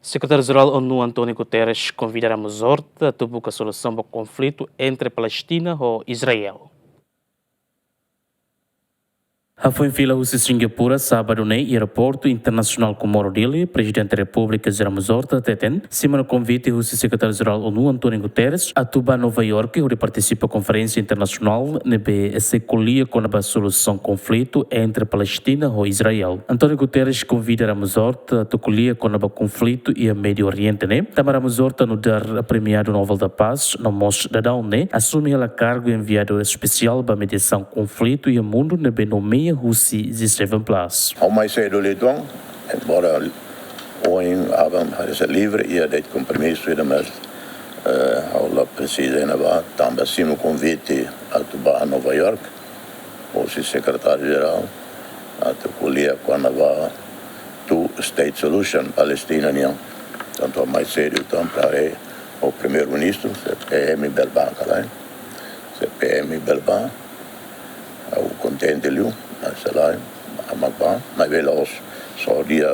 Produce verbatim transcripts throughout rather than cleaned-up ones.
Sekretáriu-Jerál ONU António Guterres konvida Ramos Horta atu buka solusaun ba konflitu entre Palestina ho Israel. Hafoin fila husi Singapura, sábadu ne'e, aeroportu internasionál Comoro Dili, Prezidente Repúblika José Ramos Horta hateten, simu ona konvite husi Sekretáriu-Jerál ONU António Guterres atu ba Nova Iorke hodi partisipa konferénsia internasionál ne'ebé sei ko'alia kona-ba solusaun konflitu entre Palestina ho Israel. António Guterres konvida Ramos Horta atu ko'alia kona-ba konflitu iha Médiu Oriente ne'e, tanba Ramos Horta nu'udar premiadu Nobel da Paz, no mós daudaun ne'e asume hela kargu enviadu espesiál ba mediasaun konflitu iha mundu ne'ebé nomeia husi G seven plus. Ha'u mai sedu liután, embora ohin aban haree sei livre iha de'it kompromisu ida, mas, eh, ha'u la presiza iha ne'ebá, tanba simu konvite atu ba Nova York, husi Sekretáriu-Jerál, atu ko'alia kona-ba two state solution Palestina nian. Entaun ha'u mai sedu liután para haree ho Primeiru-Ministru, se PM bele bá ka lae. Se PM bele bá, ha'u kontente liu, mas sei lae, aman bá, maibé la'ós só dia,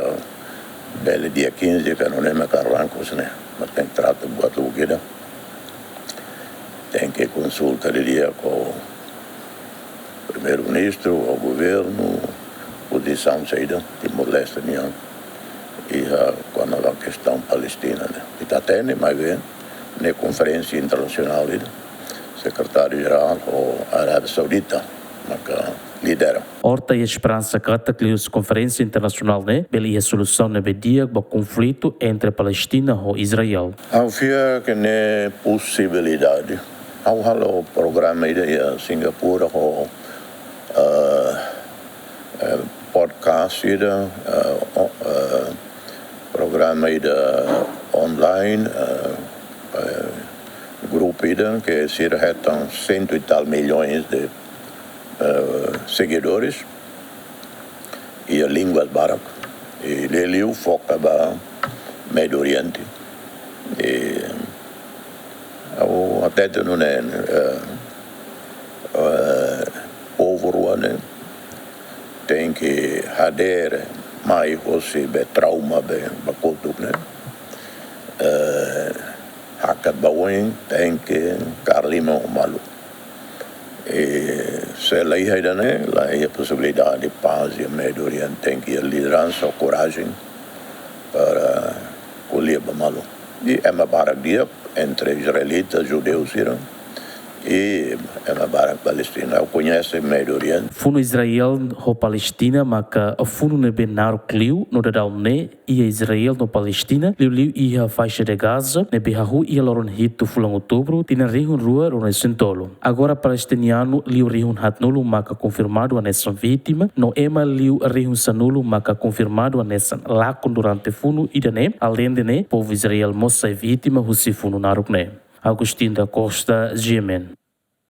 bele dia quinze, ka nune'e mak arranka husi ne'e, mas tenke trata buat hotu ida. Tenke konsulta didi'ak ho Primeiru-Ministru, ho governu, pozisaun saida Timor-Leste nian iha kona-ba kestaun Palestina ne'e. Ita hatene, maibé ne'e konferénsia internasionál ida, Sekretáriu-Jerál ho Arábia Saudita maka lidera. Horta iha esperansa katak liuhusi konferénsia internasionál ne'e bele iha solusaun ne'ebé di'ak ba konflitu entre Palestina ho Israel. Ha'u fiar ke ne'e posibilidade. Ha'u halo programa ida iha Singapura ho, eh, eh, podcast ida, eh, o-, eh, programa ida online, eh, eh, grupu ida ke sira hetan cento e tal milhões de, eh, seguidores iha línguas barak, i liuliu foka ba Médiu Oriente. I ha'u hatete nune'e, eh, eh, povu rua ne'e tenke hadeer mai hosi be trauma be ba kotuk ne'e. Eh, hakat ba oin tenke kaer liman ho malu. I se la iha ida-ne'e, la iha posibilidade pás iha Médiu Oriente, tenke iha lideransa, korajen para ko'alia ba malu. I ema barak di'ak entre israelita, judeu sira, i ema barak Palestina. Ha'u koñese Médiu Oriente. Funu Israel ho Palestina maka funu ne'ebé naruk liu no daudaun ne'e iha Israel no Palestina, liuliu iha Faixa de Gaza, ne'ebé hahú iha loron hitu fulan Outubru, tinan rihun rua ruanulu-resin-tolu. Agora palestinianu liu rihun haatnulu maka konfirmadu hanesan vítima, no ema liu rihun sanulu maka konfirmadu hanesan lakon durante funu ida-ne'e, aleinde ne'e, povu Israel mós sai vítima husi funu naruk ne'e. Agostinho da Costa, G M N.